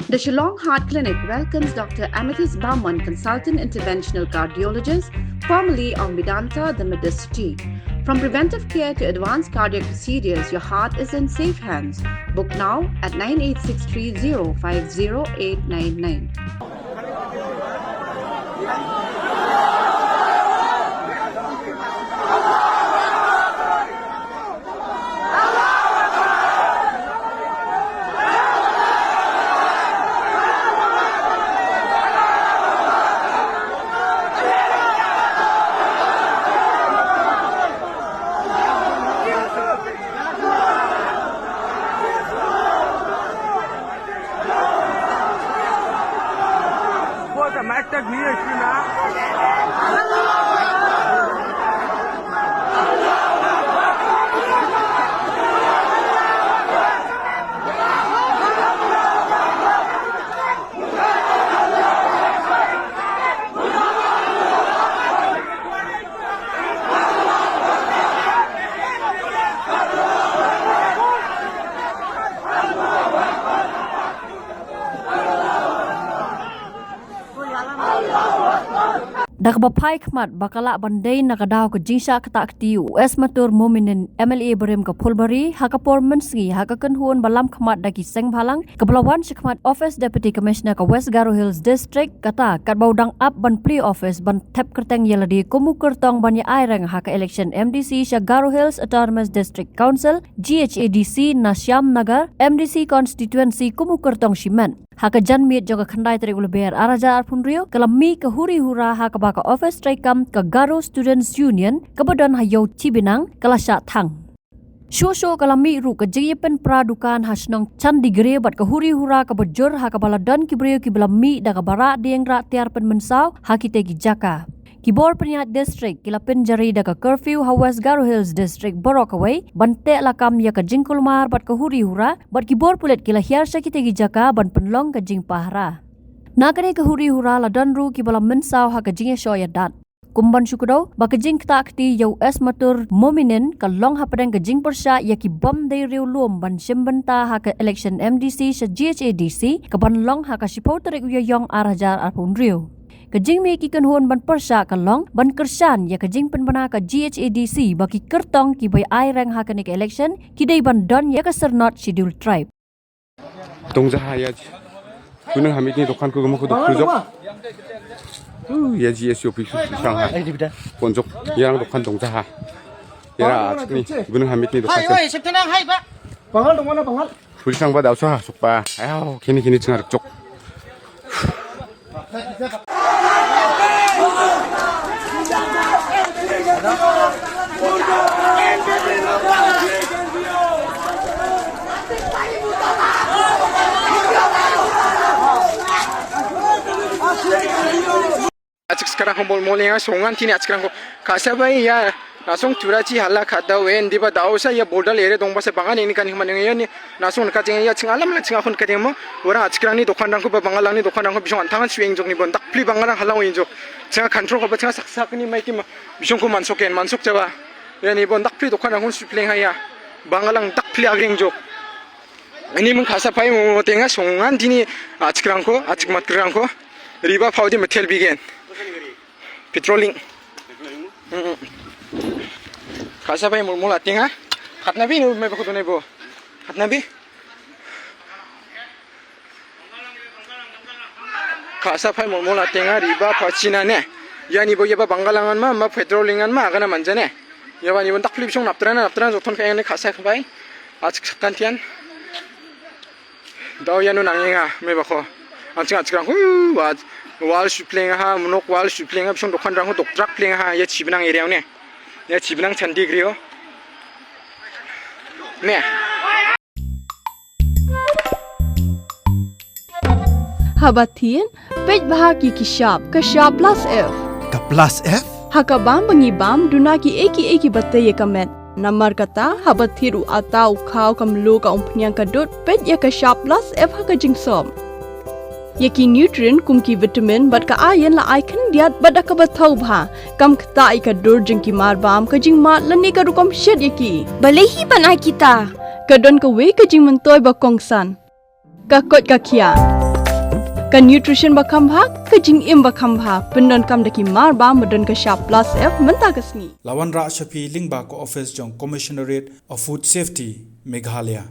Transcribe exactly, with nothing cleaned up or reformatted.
The Shillong Heart Clinic welcomes Doctor Amethyst Barman, Consultant Interventional Cardiologist, formerly of Medanta, the Medicity. From preventive care to advanced cardiac procedures, your heart is in safe hands. Book now at nine eight six three zero five zero eight nine nine. Da kaba phai khmat ba ka lah ban dei na ka daw ka jingshah ktah kti u Esmatur Mominin, M L A barim ka Phulbari, ha ka por mynsngi ha ka kynhun ba lam khmat da ki seng bhalang kaba la wan sha khmat Office Deputy Commissioner ka West Garo Hills District, kata katba u dang ap ban plie office ban thep kyrteng ïa lade kum u kyrtong ban ïa ai reng ha ka election M D C sha Garo Hills Autonomous District Council, G H A D C, na Shyamnagar M D C constituency kum u kyrtong shimet. Ha ka janmiet jong ka khyndai tarik u Lber ar hajar arphew hynriew, ka la mih ka huri hura ha kaba ka office treikam ka Garo Students Union kaba don ha Ïew Chibinang ka la shah thang. Shuh shuh ka la mih ruh ka jingïapynpra dukan ha shnong Chandigarh bad ka huri hura kaba jur ha kaba la don ki briew kiba la mih da kaba rah dieng rah tiar pynmynsaw ha kitei ki jaka. Ki bor pynïaid district ki la pynjari da ka curfew ha West Garo Hills District baroh kawei ban teh lakam ïa ka jingkulmar bad ka huri hura, bad ki bor pulit ki la hiar sha kitei ki jaka ban pynlong ka jingpahara. Na kane ka huri hura la don ruh kiba la mynsaw ha ka jingïashoh ïadat. Kum ban shu kdew ba ka jingktah kti ïa u Esmatur Mominin ka long hapdeng ka jingpyrshah ïa ki bym dei riewlum ban shim bynta ha ka election M D C sha G H A D C kaban long ha ka shiphew tarik u Ïaïong ar hajar arphew hynriew. Ka jingmih ki kynhun ban pyrshah ka long ban kyrshan ïa ka jingpynbna ka G H A D C ba ki kyrtong kiba ai reng ha kane ka election ki dei ban don ïa ka syrnod Scheduled Tribe. Dongjaha ïa ji. Kunu hamit ni dokan ku gumuk dok kujok. Uh, ïa ji S O P sang ha. Ponjok ïa dokan dongjaha. Ïa ni kunu hamit ni dokan. Hai, oi, septenang hai, Pak. Bangal dong mana, Bangal? Police ang ba daw sa suk pa. Ayo, kini kini cengar cok. Achik sekarang ko mol mol ïa songan tini achik sekarang ko kasa bai ïa nasong tura chi hala khada wen diba dau sa ïa border area dong ba sa bangan ini kan himan ïa ni nasong ka jeng ïa ching alam la ching akhun ka jeng mo orang achik sekarang ni dokan rang ko ba bangal lang ni dokan rang ko bisong antang suing jok ni bon dak pli bangal lang halang wen jok ching control ko ba ching sak sak ni mai ki ma bisong ko mansok ken mansok jawa ïa ni bon dak pli dokan rang ko supleng ha ïa bangal lang dak pli agring jok. Ini mun kasa pai mo tenga songan tini achik rang ko achik mat rang ko. Riba pau di metel bigen. Patrolling. Mm-mm. Kasa pai mul mul ating ha. Khatna bi nu me bakut ne bo. Khatna bi. Kasa pai mul mul ating ha riba pau china ne. Ïa ni bo ïa ba bangalangan ma ma patrollingan ma kana manja ne. Ïa ba ni bon tak flip song naptrana naptrana jothon ka ne kasa pai. Achik sakan tian. Dau ïa nu nang ïa nga me ba kho. Ang ching achik rang hu wa wal shupleng ha mnok wal shupleng ha bisong dokan rang hu dok trak pleng ha ïa chibnang area ne. Ïa chibnang chandi grio. Ne. Haba thin peit bha ki ki shap ka shap plus F. Ka plus F? Ha ka bam ba ngi bam duna ki eki eki bate ïa ka met. Namar kata haba thied u ata u khaw ka mluh ka umphniang ka dud peit ïa ka shap plus F ha ka jingsop. Ïa ki nutrient kum ki vitamin bad ka iron la ai khyndiat bad da kaba thaw bha. Kam ktah ïa ka dur jong ki marbam ka jingmad lane ka rukom shet ïa ki. Balei hi ban ai kita? Ka don kawei ka jingmyntoi ba kongsan. Ka koit ka khiah. Ka nutrition ba kham bha, ka jingim ba kham bha, pyndonkam da ki marbam ba don ka shap plus F mynta ka sngi. La wanrah sha phi lyngba ka office jong Commissionerate of Food Safety, Meghalaya.